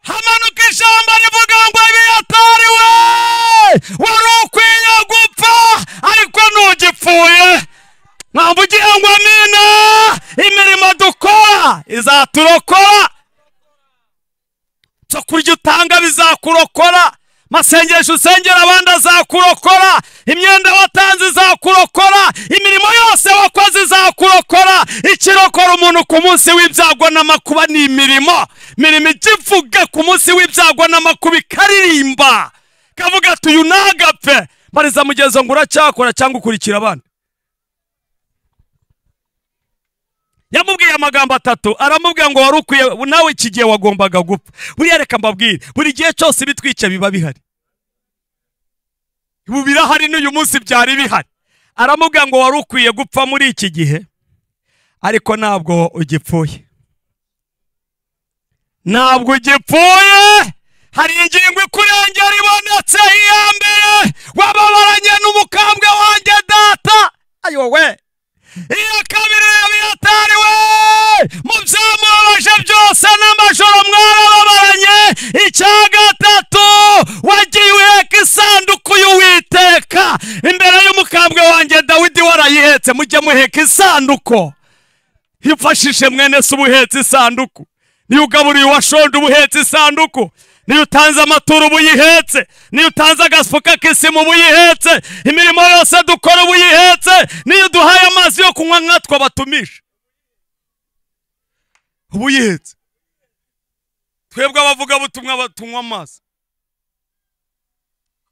Speaker 1: Hamanuka ijambo rivuga ngo Abiyatari we, wari ukwiye gupfa ariko ntugipfuye. Mwamvugiye ngo amina. Imirimo dukora izaturokora, cyo kurya utanga bizakurokora, masengesho usengera abandi azakurokora, imyenda watanze izakurokora, imirimo yose wakoze izakurokora. Ikirokora umuntu ku munsi w'ibyago n'amakuba ni imirimo. Imirimo ikivuga ku munsi w'ibyago n'amakuba ikaririmba, kavuga ati uyu nagapfe. Bariza mugenzi ngo uracyakora cyangwa ukurikira abandi. Yamubwiye amagambo atatu, aramubwira ngo wari ukwiye nawe iki gihe wagombaga gupfa. Buriya reka mbabwire, buri gihe cyose ibitwica biba bihari, ubu birahari n'uyu munsi byari bihari. Aramubwira ngo wari ukwiye gupfa muri iki gihe, ariko ntabwo ugipfuye, ntabwo ugipfuye. Hari ingingo ikurengera ibonetse iya mbere, wababaranye n'umukambwe wanjye data, ayowe. Iya kabiri Abiyatari we, mu byamubabaje byose n'amajoro mwarababaranye. Icya gatatu, wagiye uheka isanduku y'Uwiteka imbere y'umukambwe wanjye Dawidi warayihetse. Mujye muheka isanduku, hifashishe mwene se ubuhetse isanduku. Niyo ugaburiye uwashonje ubuhetse isanduku, niyo utanze amaturo ubuyihetse, niyo utanze agafuka k'isimu ubuyihetse, imirimo yose dukora ubuyihetse, niyo duhaye amazi yo kunywa nkatwe batumisha ubuyihetse. Twebwe abavuga butumwa batunywa amazi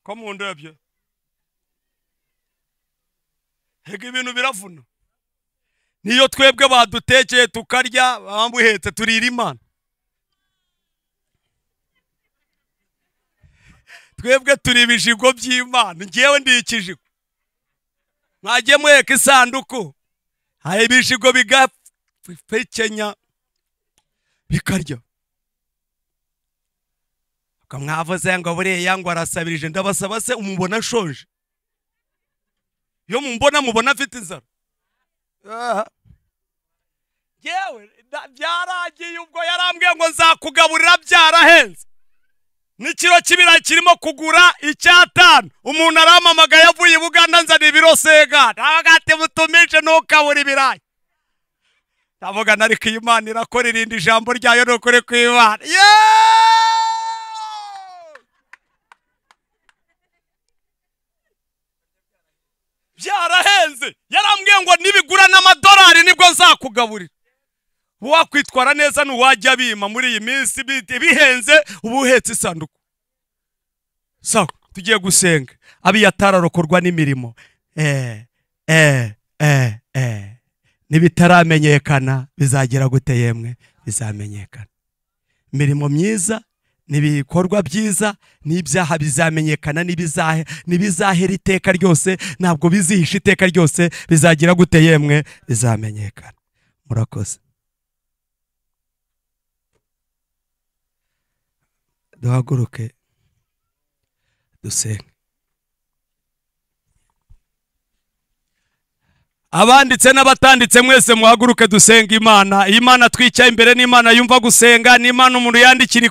Speaker 1: ko mu ndebye hega ibintu biravuna. Niyo twebwe badutekeye tukarya bambuhetse, turira Imana. Twebwe turi ibijigo by'Imana. Ngewe ndi ikijigo, mwagiye muheka isanduku, hari ibijigo bigapfekenya bikarya. Mwavuze ngo buriya ngo arasabirije, ndabasaba se umubona nshonje? Iyo mumbona mubona afite inzara? Yewe byaragiye ubwo yarambwiye ngo nzakugaburira byarahenze. N'ikiro cy'ibirayi kirimo kugura 5. Umuntu arampamagaye avuye i Buganda nzana ibiro sega, ati mutumishe ntukabura ibirayi. Ndavuga ariko iyi Imana irakora irindi jambo ryayo ni ukuri kw'Imana. Byarahenze, yarambwiye ngo nibigura n'amadolari nibwo nzakugaburira. Wakwitwara neza n'uwajya bima muri iyi minsi bihenze, ubu uhetse isanduku. Sawa, tugiye gusenga. Abiyatari arokorwa n'imirimo. Nibitaramenyekana bizagira gute yemwe? Bizamenyekana. Imirimo myiza n'ibikorwa byiza n'ibyaha bizamenyekana, n'ibizahera iteka ryose, ntabwo bizihisha iteka ryose, bizagira gute yemwe? Bizamenyekana. Murakoze. Duhaguruke dusenge. Abanditse n'abatanditse mwese muhaguruke dusenge Imana. Imana twicaye imbere n'Imana yumva gusenga, n'Imana umuntu yandikira.